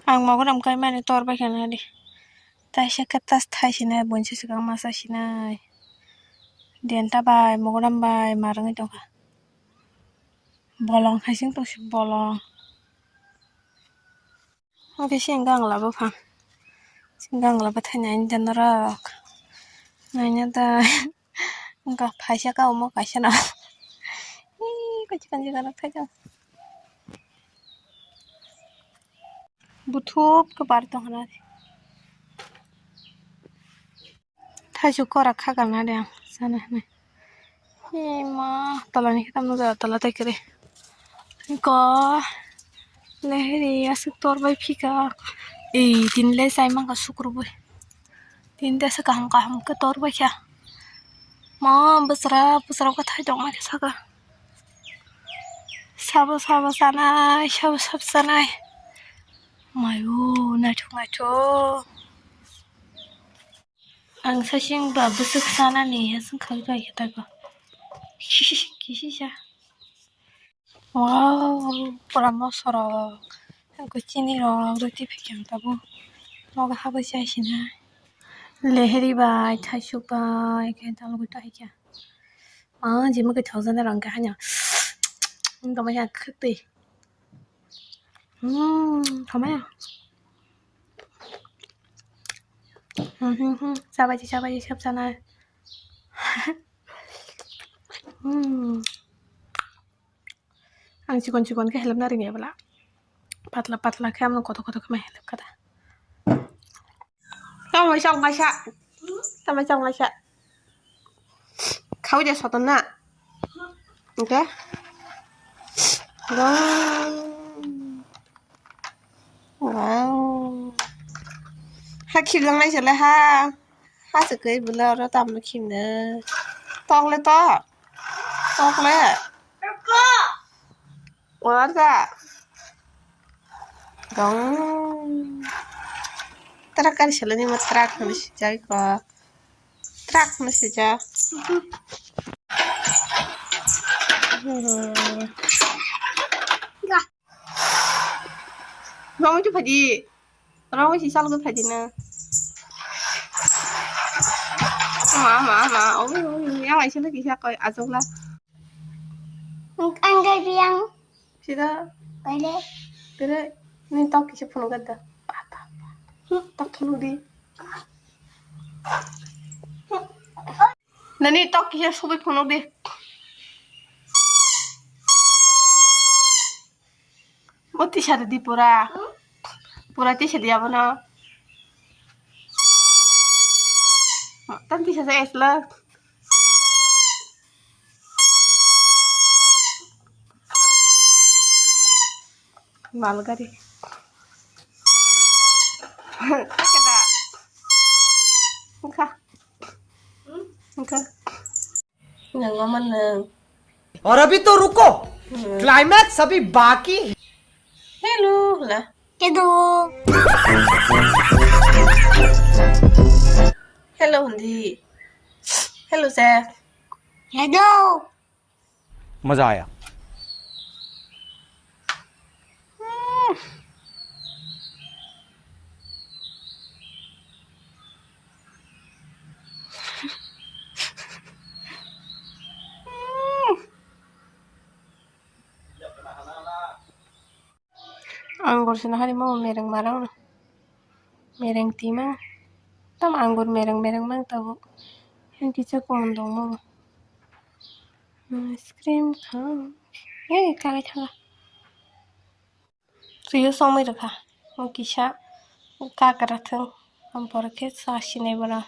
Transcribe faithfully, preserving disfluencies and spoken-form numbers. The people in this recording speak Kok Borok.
Ang mogoram kaimani tor bai kha nadi. Taisa khe tas thai sinai, bonsi swkang masa sinai. Denta bai, mogoram bai, ma rwngwi tongkha. Bolong hai sing tongsi bolong. Oke, sing gang labo pha. Sing gang labo thai nai dena rok. Naina da. Wngkha phaisa ka omo kaisa no. Ih, kaisa kanji kanak thai jang. Buthup khe bar tong hwnna. Thaichuk kora kha kana de ang sana hwnwi. Ema tola ni khe tamo jora tola tai kwrwi. Ko lehri aswk tor bai phika. Ei tini le chai mankha sukrubui. Tini de aswk kaham kaham khe tor bai kha. Ma bwsra bwsra khe thai tong ma khe saka. Sabo sabo chanai, sabo sabo chanai. Mayo naithok naithok. Ang sasing ba bwswk sanani heswng khawi bai khe tago. Kisi sa. Wow, pura mosorok. Ang ko chini rok, roti phekyang tabuk. Nogo habwi chai sinai. Lehri bai, thaisuk bai, khe dalgwi ta hai khe. Ah, jima kwthok jana rang khe hanya. Wng tongma ya khwtwi. Hmm, thamaya. Hmm, hmm, hmm. Chabaji, chabaji, sab sana. Hmm. Ang chikon chikon khe helpna ringya bwla. Patla patla khe amno kothok kothok khe ma help kha da. Tamo chong kaisa. Tamo chong kaisa. Khau de soton na. Oke. Wow. Wow. Ha khiblang nai sele ha. Ha se kai bula ro tam no khim de. Tok le tok. Tok le. Warda. Dong. Truck kari sele ni ma truck ni si jai ko. Truck ni si ja. Bang tu phadi. Rong si sal ko phadi na. Ma ma ma. Oh, oh, yang ai sele kisa koi ajong la. Ang kai biang. Sida. Pele. Pele. Ni tok kisa phunuk da. Tok phunuk di. Nani tok kisa subi phunuk di. Mo tisa di pura. Pura tisa di abono. Tan tisa sa esla. Malgari. Kada. Engka. Engka. Nang mama nang. और अभी तो रुको, क्लाइमैक्स अभी बाकी है। Hello, la. Kedo. Hello, hindi. Hello, sir. Hello. मजा आया। Ang gor sina hari mo mereng marang. Mereng tima. Tam anggur mereng mereng mang tabuk. Yang kisa kuman dong mo. Ice cream khang. Hei, kagai thanga. Tuyo somoi rwkha. Mo kisa kakra thung. Ampor khe sa sinai bono.